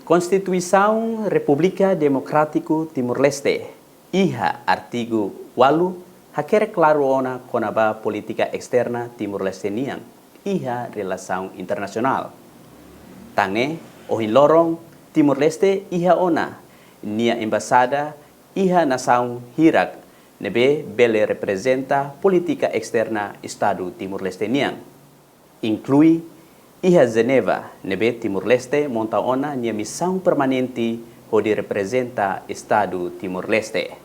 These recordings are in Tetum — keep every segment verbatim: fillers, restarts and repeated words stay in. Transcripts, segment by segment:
Konstituisaun Repúblika Demokrátiku Timor-Leste, iha artigu ualu, hakerek klaru ona kona-ba polítika esterna Timor-Leste nian iha relasaun internasionál. Tan ne'e, ohin loron, Timor-Leste iha ona nia embaixada iha nasaun hirak ne'ebé bele reprezenta polítika esterna Estadu Timor-Leste nian. Inklui iha Jeneva, ne'ebé Timor-Leste monta ona nia misaun permanente hodi reprezenta Estadu Timor-Leste.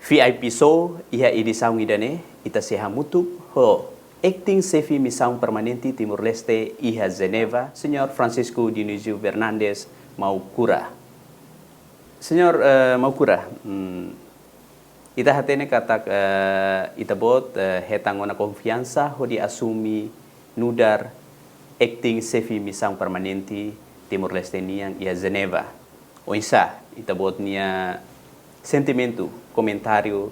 V I P Show, iha edisaun ida-ne'e, ita sei hamutuk ho Acting Xefe Misaun Permanente Timor-Leste iha Jeneva, Señór Francisco Dionísio Fernandes Maucura. Señór, eh, Maucura, mm, ita hatene katak, eh, ita-boot, eh, hetan ona konfiansa hodi asume nu'udar Acting Xefe Misaun Permanente Timor-Leste nian iha Jeneva. Oinsá ita-boot nia sentimentu, komentáriu,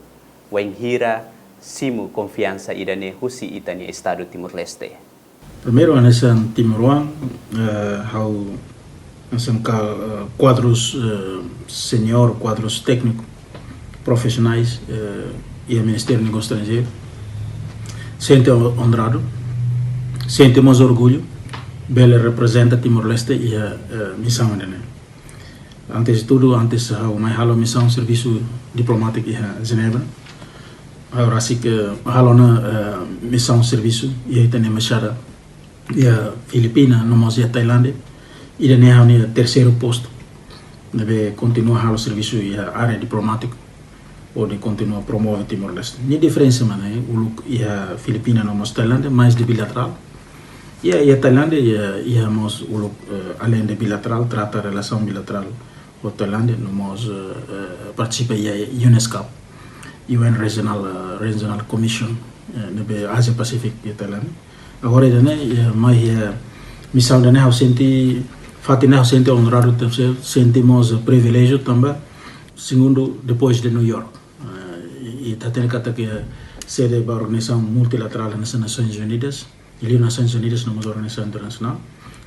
wainhira simu konfiansa ida-ne'e husi ita-nia Estadu Timor-Leste? Primeiru, hanesan timoroan, eh, ha'u hanesan ka, eh, kuadrus, eh, senior, kuadrus tékniku, profesionais, eh, iha Ministériu Negósiu Estranjeiru, sente o-, onradu, sente mós orgullu, bele reprezenta Timor-Leste iha, eh, misaun ida-ne'e. Antes de tudo, antes ha'u mai halo misaun servisu diplomátiku iha Jeneva, ha'u rasik, eh, halo ona, eh, misaun servisu iha ita-nia embaixada iha Filipina, no mós iha Tailándia. Ida-ne'e ha'u-nia terseiru postu ne'ebé kontinua halo servisu iha área diplomátiku, hodi kontinua promove Timor-Leste. Nia diferensa mak ne'e, uluk iha Filipina no mós Tailándia, mais de bilaterál. Iha, iha Tailándia, iha, iha mós uluk, eh, além de bilaterál, trata relasaun bilaterál ho Tailándia, no mós, eh, eh, partisipa iha UNESCAP, U N Regional, eh, Regional Commission, eh, ne'ebé Asia Pacific iha Tailándia. Agora ida-ne'e, iha, mai iha misaun ida-ne'e ha'u sente, fatin ne'e ha'u sente onradu, tem ser, sente mós priviléjiu tanba segundu depois de New York. Eh, i, i ita hatene katak sede ba organizasaun multilaterál hanesan Nasoins Unidas, i liu Nasoins Unidas no mós organizasaun internasionál.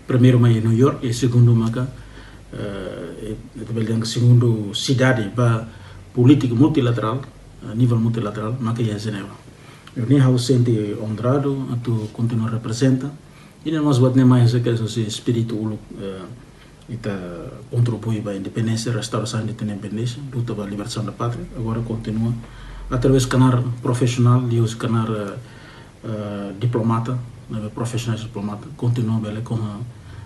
Primeiru mai iha New York, i segundu maka, eh, i, i ita bele dehan segundu sidade ba polítika multilaterál, eh, nivel multilaterál, maka iha Jeneva. Ne'e ha'u sente onradu atu kontinua reprezenta. I no mós buat ne'e mai hanesan ke espíritu uluk, eh, ita kontribui ba independénsia, restaurasaun de independénsia, luta ba libertasaun da pátria. Agora kontinua através kanál profisionál, liuhusi kanál, eh, eh, diplomata, ne'ebé profisionál diplomata, kontinua bele kon,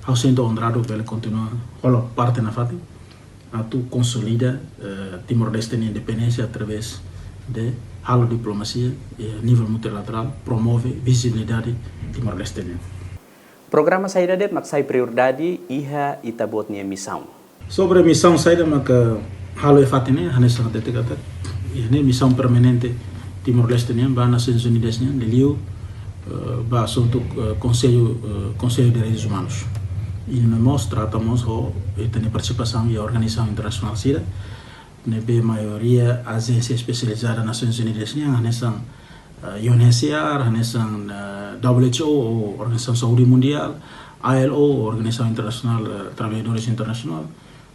ha'u sente onradu bele kontinua hola parte nafatin atu konsolida, eh, Timor-Leste nia independénsia através de halo diplomasia, eh, nivel multilaterál, promove vizibilidade Timor-Leste nian. Programa saida de'it mak sai prioridade iha ita-boot nia misaun? Sobre misaun saida maka halo iha fatin ne'e, hanesan hatete katak, iha ne'e misaun permanente Timor-Leste nian ba Nasoins Unidas nian, liuliu, eh, ba asuntu, eh, Konsellu, eh, Konsellu Direitus Umanus. I no mós trata mós ho ita-nia partisipasaun iha organizasaun internasionál sira, ne'ebé maioria ajénsia espesializada Nasoins Unidas nian, hanesan, eh, U N H C R, hanesan, eh, W H O, ou Organizasaun Saúde Mundiál, I L O, Organizasaun Internasionál, eh, Traballadores Internasionál,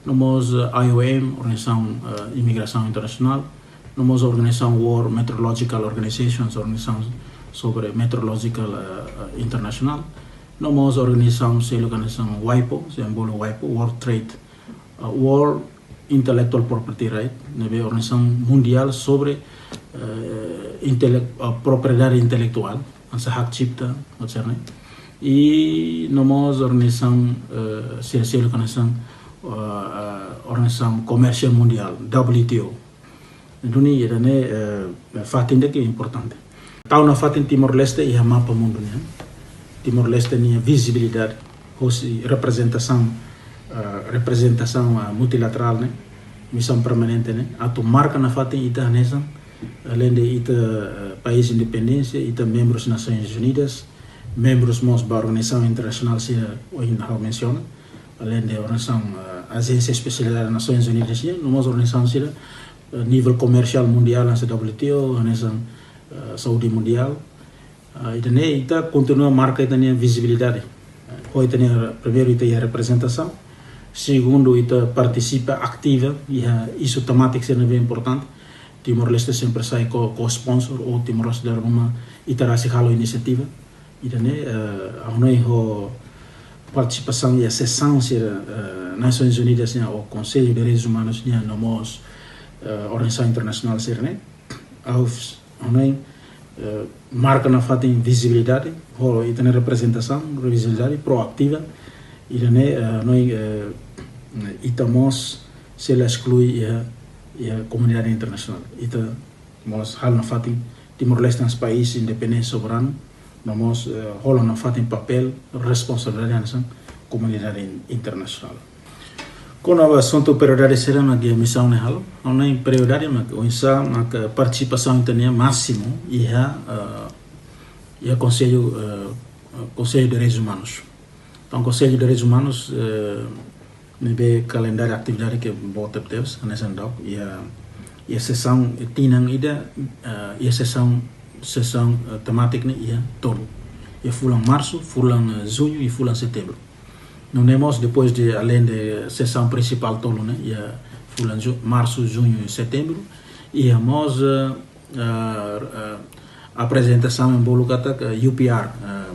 no mós, eh, I O M, Organizasaun, eh, Imigrasaun Internasionál, no mós Organizasaun World Meteorological Organizations, Organizasaun sobre Meteorological, eh, eh, Internasionál, no mós organizasaun seluk hanesan WIPO, simbolu WIPO, World Trade, eh, World Intellectual Property Right, ne'ebé organizasaun mundiál sobre, eh, intelek-, eh, propriedade intelektuál, hanesan hak cipta, maksudnya. I no mós organizasaun, eh, sira seluk hanesan, eh, eh, Organizasaun Komérsiu Mundiál, W T O. Duni ida-ne'e, eh, fatin ida ke importante. Tau nafatin Timor-Leste iha mapa mundu nian. Timor-Leste nia vizibilidade, hosi reprezentasaun, eh, reprezentasaun, eh, multilaterál ne'e, misaun permanente ne'e, atu marka nafatin ita hanesan, além de ita, eh, país independénsia, ita membrus Nasoins Unidas, membrus mós ba organizasaun internasionál sira ohin ha'u mensiona, além de organizasaun, eh, ajénsia espesializada Nasoins Unidas nian, no mós organizasaun sira, eh, nivel komersiál mundiál, hanesan W T O, hanesan, eh, Saúde Mundiál. Ah, ida-ne'e ita kontinua marka ita-nia vizibilidade. Eh, ho ita-nia primeiru ita iha reprezentasaun, Segundu, ita partisipa ativa iha isu temátiku sira ne'ebé importante. Timor-Leste sempre sai ko, ko sponsor, ou Timor-Leste dala ruma ita rasik halo inisiativa. Ida-ne'e, eh, ha'u hanoin ho partisipasaun iha sesaun sira, eh, Nasoins Unidas nian ou Konsellu Direitus Umanus nian no mós, eh, organizasaun internasionál sira-ne'e. Ha'u, ha'u hanoin, eh, marka nafatin vizibilidade, ho ita-nia reprezentasaun, vizibilidade proativa, ida-ne'e, eh, ha'u hanoin, eh, ita mós sei la esklui iha, iha komunidade internasionál. Ita mós halo nafatin Timor-Leste hanesan país independente soberanu, no mós, eh, hola nafatin papél, responsabilidade hanesan komunidade in-, internasionál. Kona-ba asuntu prioridade sira mak iha misaun ne'e halo, ha'u hanoin prioridade mak oinsá mak partisipasaun ita-nia másimu iha, eh, iha Konsellu, eh, Konsellu Direitus Umanus. Entaun, Konsellu Direitus Umanus, eh, ne'ebé kalendáriu atividade ke boot tebes, hanesan daudauk, iha, iha sesaun, eh, tinan ida, eh, iha sesaun, sesaun, eh, temátiku ne'e iha tolu. Iha fulan Marsu, fulan, eh, Juñu i fulan Setembru. Nune'e mós, depois de, além de sesaun prinsipál tolu ne'e, iha fulan Ju-, Marsu, Juñu i Setembru, iha mós, eh, eh, eh, aprezentasaun ema bolu katak, eh, U P R, eh,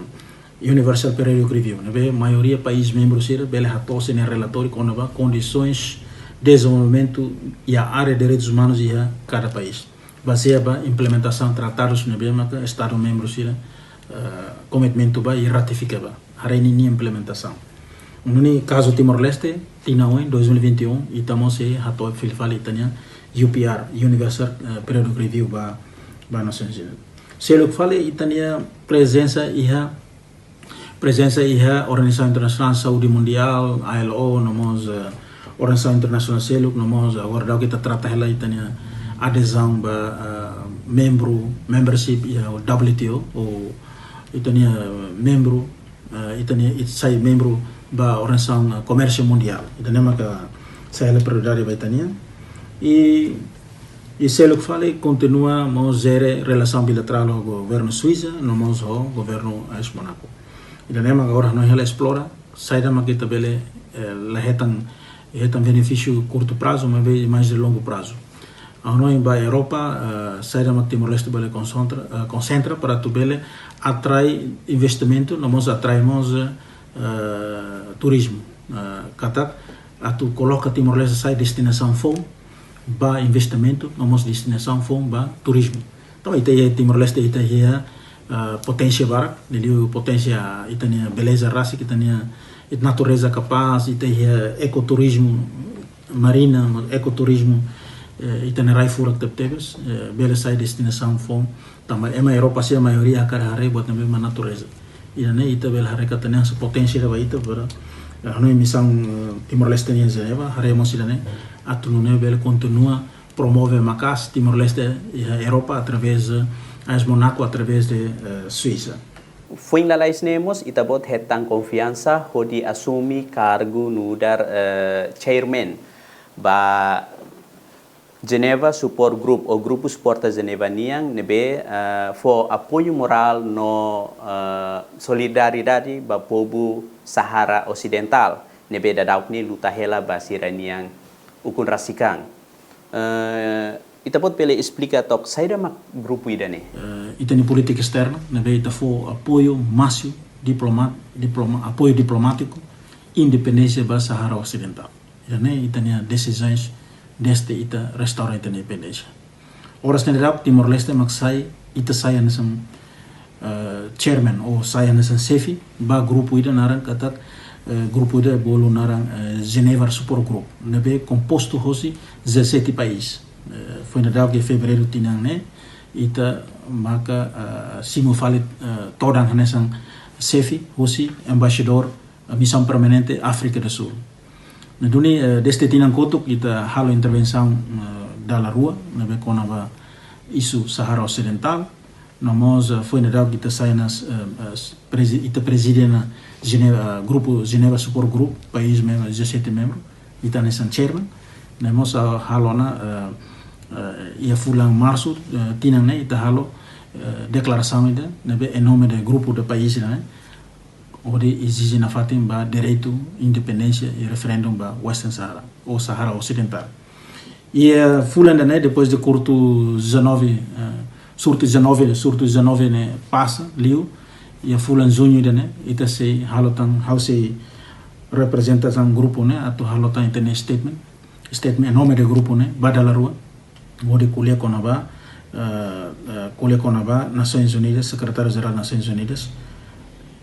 Universal Periodic Review, ne'ebé maioria país membru sira bele hato'o sira-nia relatóriu kona-ba kondisoens dezenvolvimentu iha área direitus umanus iha kada país. Bazeia ba implementasaun tratadus ne'ebé maka Estadu membru sira, eh, komitmentu ba i ratifika ba. Haree ninia implementasaun. Nune'e kazu Timor-Leste, tinan oin, dois mil e vinte e um, ita mós sei hato'o fila fali ita-nia U P R, Universal, eh, Periodic Review ba, ba Nasoins Unidas. Seluk fali ita-nia prezensa iha, prezensa iha Organizasaun Internasionál Saúde Mundiál, I L O, no mós, eh, organizasaun internasionál seluk, no mós, eh, agora daudauk ita trata hela ita-nia adezaun ba, eh, membru, membership iha W T O, ou ita-nia membru, eh, ita-nia, ita sai membru ba Organizasaun, eh, Komérsiu Mundiál. Ida-ne'e maka sai hela prioridade ba ita-nia. I, i seluk fali kontinua mós jere relasaun bilaterál ho governu Suisa, no mós ho governu AIS Monaco. Ida-ne'e maka agora ha'u hanoin hela esplora, saida maka ita bele, eh, la hetan, hetan benefísiu kurtu prazu, maibé mais de longu prazu. Ha'u hanoin ba Europa, eh, saida mak Timor-Leste bele konsentra, eh, konsentra para atu bele atrai investimentu, no mós atrai mós, eh, turizmu. Eh, katak atu koloka Timor-Leste sai destinasaun foun ba investimentu, no mós destinasaun foun ba turizmu. Entaun, ita iha Timor-Leste, ita iha, eh, poténsia barak, liuliu poténsia ita-nia beleza rasik, ita-nia, ita natureza kapás, ita iha ekoturizmu, marina, ekoturizmu, eh, ita-nia rai furak tebetebes, eh, bele sai destinasaun foun. Tanba ema Europa sira maioria hakarak haree buat ne'ebé mak natureza. Ida-ne'e ita bele haree katak ne'e hanesan poténsia ida ba ita para, eh, ha'u hanoin misaun, eh, Timor-Leste nian iha Jeneva, haree mós ida-ne'e, atu nune'e bele kontinua promove maka'as Timor-Leste iha Europa através, eh, AIS Monaco através de, eh, Suisa. Foin lalais ne'e mós, Ita-Boot hetan konfiansa hodi asume kargu nu'udar, eh, chairman ba Geneva Support Group, ou Grupu Suporta Jeneba nian, ne'ebé, eh, fó apoiu morál no, eh, solidariedade ba povu Sahara Osidentál, ne'ebé daudaun ne'e luta hela ba sira-nian ukun rasik an. Eh, Ita-Boot bele esplika took saida mak grupu ida-ne'e? Eh, ita-nia polítika esterna, ne'ebé ita fó apoiu másimu diploma-, diploma-, apoiu diplomátiku, independénsia ba Sahara Osidentál. Ida-ne'e ita-nia desizaun dezde ita restaura ita-nia independénsia. Oras ne'e daudaun Timor-Leste mak sai, ita sai hanesan, eh, chairman ou sai hanesan xefe ba grupu ida naran katak, eh, grupu ida bolu naran, eh, Geneva Support Group, ne'ebé kompostu hosi dezassete país. Eh, foin daudauk iha fevereiru tinan ne'e, ita maka, eh, simu fali, eh, todan hanesan xefe hosi embaixadór, eh, Misaun Permanente Áfrika do Sul. Ne'e duni, eh, dezde tinan kotuk ita halo intervensaun, eh, dala rua, ne'ebé kona-ba isu Sahara Osidentál, no mós, eh, foin daudauk ita sai hanesan, eh, eh, prezi-, ita prezide ona Geneva, eh, grupu Geneva Support Group, país membru, dezassete membru, ita hanesan chairman, no mós, eh, halo ona, eh, eh, iha fulan Marsu, eh, tinan ne'e ita halo, eh, deklarasaun ida, ne'ebé em nome de grupu de país ne'e, hodi ezije nafatin ba direitu independénsia i referendum ba Western Sahara ou Sahara Osidentál. Iha fulan ida-ne'e, depois de korte dezanove, eh, surtu dezanove, surtu dezanove ne'e pasa liu, iha fulan juñu ida-ne'e, ita sei halo tan, ha'u sei reprezenta tan grupu ne'e atu halo tan ita-nia statement, statement em nome do grupo ne'e, ba dala rua, hodi ko'alia kona-ba, eh, eh, ko'alia kona-ba Nasoins Unidas, Sekretáriu Jerál Nasoins Unidas,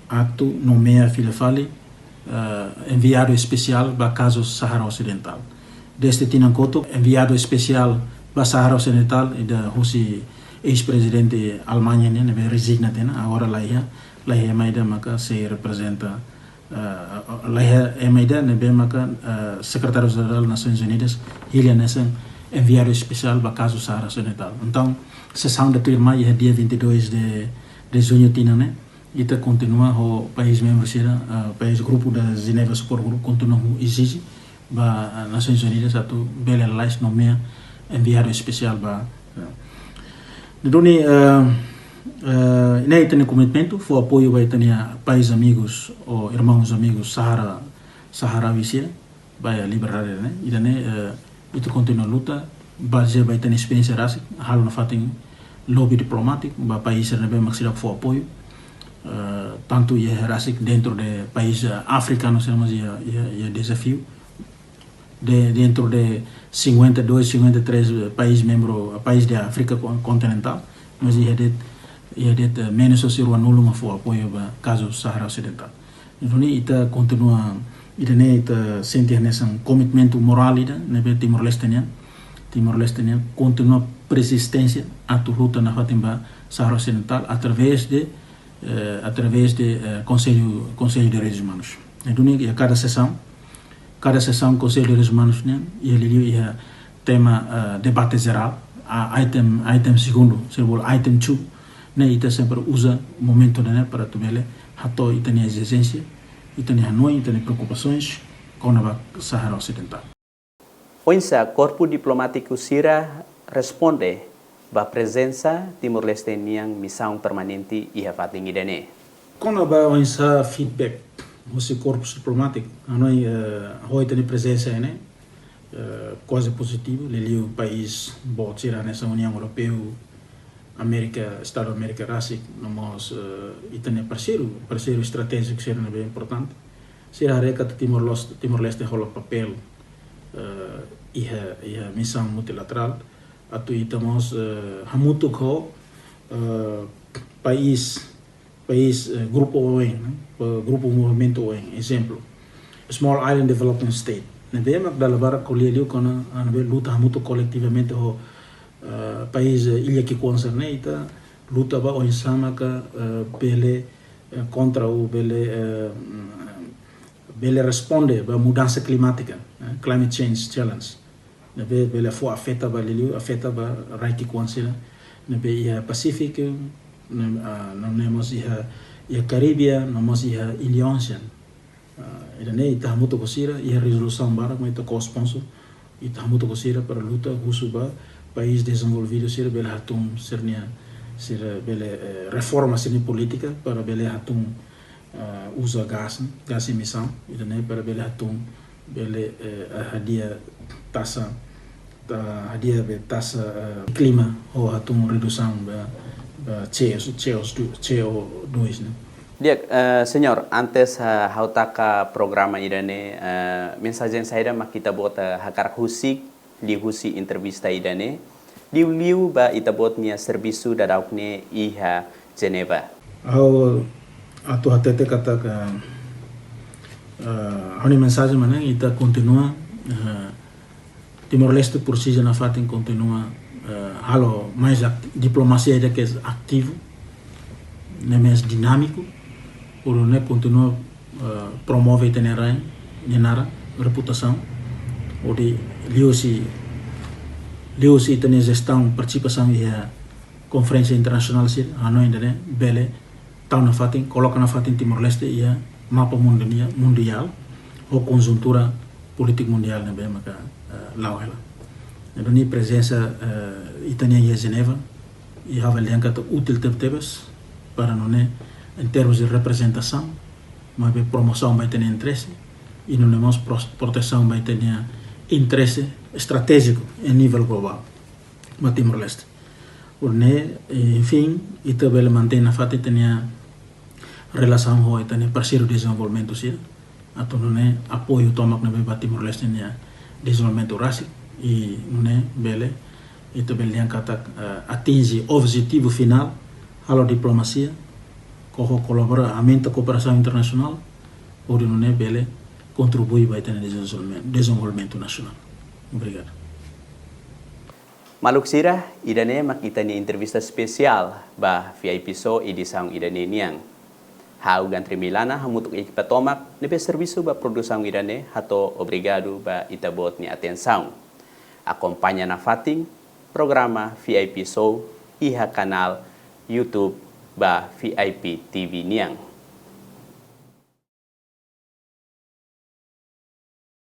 atu nomeia fila fali, eh, enviadu espesiál ba kazu Sahara Osidentál. Dezde tinan kotuk, enviadu espesiál ba Sahara Osidentál, ida husi eis-prezidente Alemaña nian, ne'ebé rezigna tiha ona, agora laiha, laiha ema ida maka sei reprezenta, eh, laiha ema ida ne'ebé maka, eh, Sekretáriu Jerál Nasoins Unidas hili hanesan enviadu espesiál ba kazu Sahara Osidentál. Entaun, sesaun ida tuirmai iha dia vinte e dois de, de junho tinan ne'e, ita kontinua ho país membru sira, ah, país grupu da Geneva Support Group kontinua ho ezije ba, ah, Nasoins Unidas atu bele lalais nomeia enviadu espesiál ba, ah. Duni, ah, ah, ne'e ita-nia komitmentu fó apoiu ba ita-nia país amigus ou irmãos amigos Sahara, Saharaui sira ba iha liberdade ne'e. Ida-ne'e, eh, ita kontinua luta, bazeia ba ita-nia esperiénsia rasik, halo nafatin lobby diplomátiku ba país sira ne'ebé mak seidauk fó apoiu, eh, tantu iha rasik dentro de país, eh, afrikanu sira mós iha, iha, iha dezafiu. De, dentro de cinquenta e dois, cinquenta e três, eh, país membru, país de África con-, continental, mas iha de'it, iha de'it, eh, menus husi ruanulu mak fó apoiu ba kazu Sahara Osidentál. Entaun, ita kontinua, ida-ne'e ita sente hanesan komitmentu morál ida ne'ebé Timor-Leste nian, Timor-Leste nian kontinua persisténsia atu luta nafatin ba Sahara Osidentál através de, eh, através de, eh, Konsellu, Konsellu de Direitus Umanus. Entaun, iha kada sesaun, kada sesaun Konsellu de Direitus Umanus nian, iha liuliu iha tema, eh, debate jerál, a, item, item segundu, sira bolu item two, ne'e ita sempre uza momentu ne'e para atu bele hato'o ita-nia ezijénsia, ita-nia hanoin, ita-nia preokupasoens kona-ba Sahara Osidentál. Oinsá korpu diplomátiku sira responde ba prezensa Timor-Leste nian misaun permanente iha fatin ida-ne'e? Kona-ba oinsá feedback husi korpus diplomátiku, hanoin, eh, ho ita-nia prezensa ne'e, eh, kuaze pozitivu, liuliu país boot sira hanesan Uniaun Europeia, Amérika, Estadu Amérika rasik, no mós, eh, ita-nia parseiru, parseiru estratéjiku sira ne'ebé importante. Sira haree katak Timor-Leste, Timor-Leste hola papél, eh, iha, iha misaun multilaterál, atu ita mós, eh, hamutuk ho, eh, país, país, eh, grupu oin, ne'e? Pa grupu movimentu oin, ezemplu, Small Island Development State. Ne'ebé mak dala barak ko'alia liu kona, ah, ne'ebé luta hamutuk koletivamente ho, eh, país, eh, illa ki'ikoan sira-ne'e, ita luta ba oinsá maka, eh, bele, eh, kontra ou bele, eh, mm, bele responde ba mudansa klimátika, eh, climate change challenge. Ne'ebé bele fó afeta ba liuliu, afeta ba rai ki'ikoan sira ne'ebé iha Pasífiku, ne'e, ah, no ne'e mós iha, iha Karibe, no mós iha Indian Ocean. Ah, ida-ne'e ita hamutuk ho sira, iha rezolusaun barak mak ita ko-sponsor, ita hamutuk ho sira para luta husu ba país dezenvolvidu sira bele hatún sira-nia, sira bele, eh, reforma sira-nia polítika para bele hatún, ah, uza gás, gás emisaun, ida-ne'e para bele hatún, bele, eh, hadi'a taxa, ta-, hadi'a be taxa, eh, klima ou hatún redusaun ba, ba C O, C O dois, ne'e? Di'ak, eh, señór, antes, eh, ha'u taka programa ida-ne'e, eh, mensajen saida mak ita-boot, eh, hakarak husik liuhusi entrevista ida-ne'e, liuliu ba ita-boot nia servisu daudauk ne'e iha Geneva? Ha'u atu hatete katak, eh, ha'u-nia mensajen mak ne'e, ita kontinua, eh, Timor-Leste presiza nafatin kontinua, eh, halo mais akt-, diplomasia ida ke ativu, ne'e mais dinámiku, hodi nune'e kontinua, eh, promove ita-nia rain, nia naran, reputasaun, hodi liuhusi, liuhusi ita-nia jestaun, partisipasaun iha konferénsia internasionál sira, hanoin ida-ne'e bele tau nafatin, koloka nafatin Timor-Leste iha mapa mundu nia-, mundiál, ho konjuntura polítika mundiál ne'ebé maka, eh, la'o hela. Entaun, nia prezensa, eh, ita-nian iha Geneva, i ha'u avalian katak útil tebetebes para nune'e, em termos de reprezentasaun, maibé promosaun ba ita-nia interese, i nune'e mós pros-, protesaun ba ita-nia interese estratéjiku iha nivel globál ba Timor-Leste. Hodi nune'e, eh, enfin, ita bele mantein nafatin ita-nia relasaun ho ita-nia parseiru dezenvolvimentu sira, atu nune'e apoiu tomak ne'ebé ba Timor-Leste nia dezenvolvimentu rasik, i nune'e bele, ita bele dehan katak, eh, atinje objetivu finál, halo diplomasia, koko kolabora, aumenta kooperasaun internasionál, hodi nune'e bele kontribui ba ita-nia dezenvolvimentu, dezenvolvimentu nasionál. Obrigadu. Maluk sira, ida-ne'e mak ita-nia entrevista espesiál ba V I P Show edisaun ida-ne'e nian. Ha'u Gantri Milana hamutuk ekipa tomak ne'ebé servisu ba produsaun ida-ne'e hato'o obrigadu ba ita-boot nia atensaun. Akompaña nafatin programa V I P Show iha kanál YouTube ba V I P T V nian.